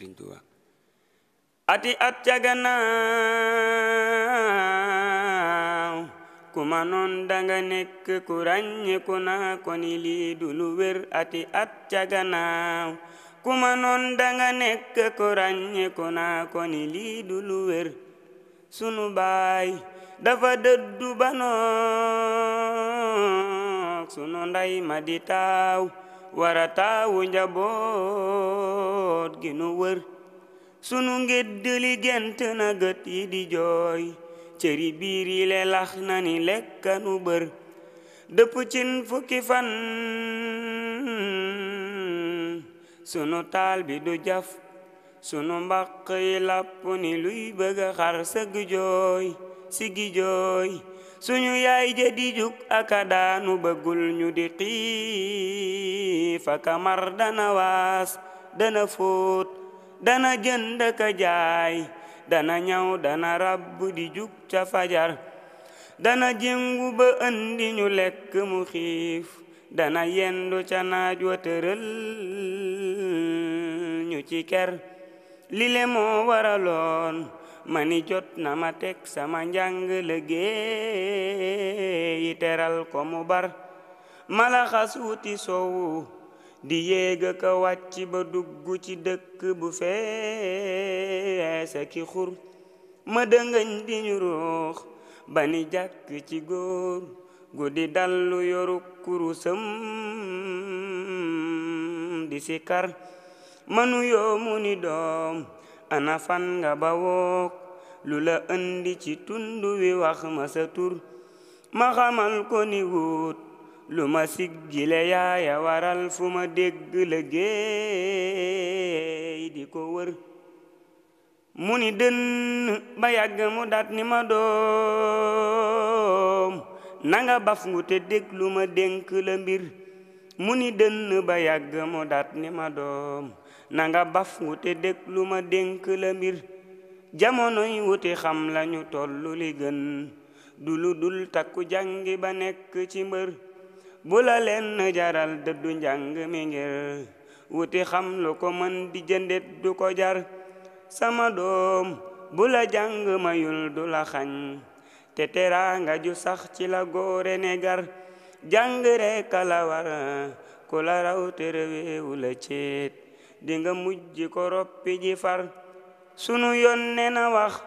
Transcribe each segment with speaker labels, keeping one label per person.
Speaker 1: Serigne Touba ati at ca gannaaw ku ma noon danga nekk ku ràññeeku na ko ni lii du lu wér ati at ca gannaaw ku ma noon danga nekk ku ràññeeku na ko ni lii du lu wér sunu baay dafa dëddu ba noog sunu nday ma di taaw wara taawu njaboot gi nu wër sunu ngédd li gent na gët yi di jooy cëri biir yi le lax na ni lekkanu bër dëpp cin fukki fan sunu taal bi du jaf sunu mbaq yi làpp ni luy bëgga xar sëgg jooy sigi jooy suñu yaay ja di jug aka daanu bëggul ñu di xiif aka mar dana waas dana fóot dana jënd ka jaay dana ñaw dana rabb di jug ca fajar dana jëngu ba andi ñu lekk mu xiif dana yendu ca naaj wa tëral ñu ci ker lile moo waraloon mani jot na ma teg sama njàng liggéey teral ko mu bar mala xas wuti soowu di yéega ka wàcc ba dugg ci dëkk bu fees ki xur ma dëngëñ di ñu ruux ba ni jàkk ci góor guddi dallu yoru kurusam di sikar manu yoo mu ni doom ana fan nga ba wook lu la indi ci tundu wi wax ma sa tur ma xamal ko ni wut lu ma siggile yaaya waral fu ma dégg la géey di ko wër mu ni dënn ba yàgg mu dat ni ma doom nanga baf ngu te déglu ma dénk la mbir mu ni dënn ba yàgg mu dat ni ma doom nanga baf ngu te déglu ma dénk la mbir jamonoy wuti xam lañu tollu li gën du lu dul takku jàngi ba nekk ci mbër bu la leen jaral dëddu njàng mi ngir wuti xam lu ko mën di jëndet du ko jar sama doom bu la jàng mayul du la xañ te teraanga ju sax ci la góore ne gar jàng rekk la war ku la raw te réewu la ceet dinga mujj ko roppi ji far sunu yonne na wax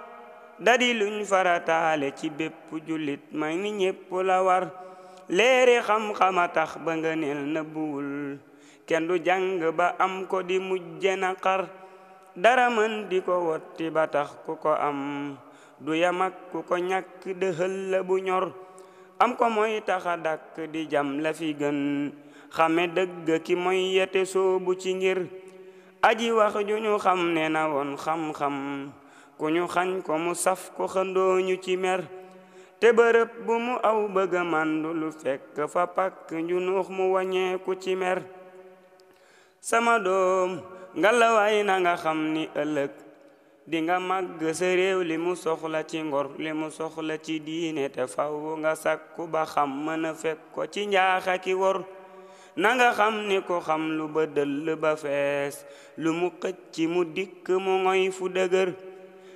Speaker 1: dadi luñ farataale ci bépp jullit may ni ñépp la war leeri xam-xama tax ba nga neel na buwul kenn du jàng ba am ko di mujje na xar dara mën di ko wotti ba tax ku ko am du yamak ku ko ñàkk dëxël la bu ñor am ko mooy taxa dakk di jam la fi gën xame dëgg ki mooy yete soobu ci ngir aji wax ju ñu xam ne na woon xam-xam ku ñu xañ ko mu saf ko xëndooñu ci mer te bërëb bu mu aw bëgga màndu lu fekk fa pakk njunuux mu waññeeku ci mer sama doom ngalawaay na nga xam ni ëllëg dinga màgg sa réew li mu soxla ci ngor li mu soxla ci diine te faw nga sàkku ba xam mën a fekk ko ci njaaxa ki wor nanga xam ni ko xam lu ba dëll ba fees lu mu xëcc mu dikk mu ngoy fu dëgër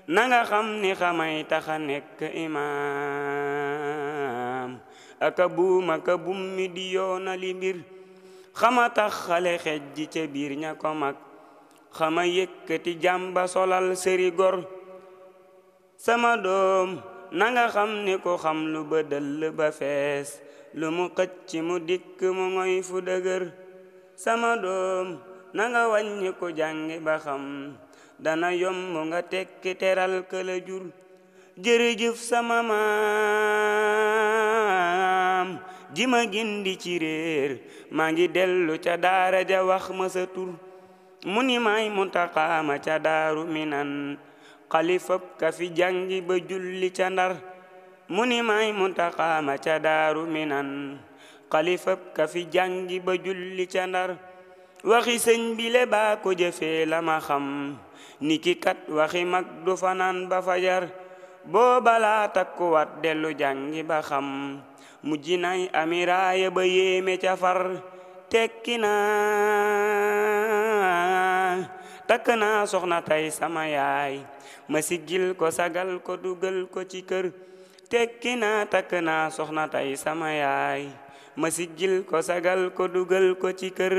Speaker 1: nanga xam ni xamay taxa nekk imaam aka buum aka bummi di yoona li mbir xama tax xale xejji ca biir ña ko mag xama yëkkati jàmba solal sëri gor sama doom nanga xam ni ko xam lu ba dëll ba fees lu mu xëcc mu dikk mu ngoy fu dëgër sama doom nanga wàññi ko jàngi ba xam dana yomb nga tekki teral këla jur jërëjëf sama maam ji ma gindi ci réer maa ngi dellu ca daara ja wax ma sa tur mu ni may Muntaxa ma ca daaru Minan xalifab ka fi jàngi ba julli ca Ndar mu ni may Muntaxa ma ca daaru Minan xalifab ka fi jàngi ba julli ca Ndar waxi sëñ bi le baa ko jëfee la ma xam niki kat waxi mag du fanaan ba fajar boo balaa takkuwaat dellu jàngi ba xam mujj nay amiraaya ba yéeme ca far tekki naa takk naa soxna tey sama yaay ma siggil ko sagal ko dugal ko ci kër tekki naa takk naa soxna tey sama yaay ma siggil ko sagal ko dugal ko ci kër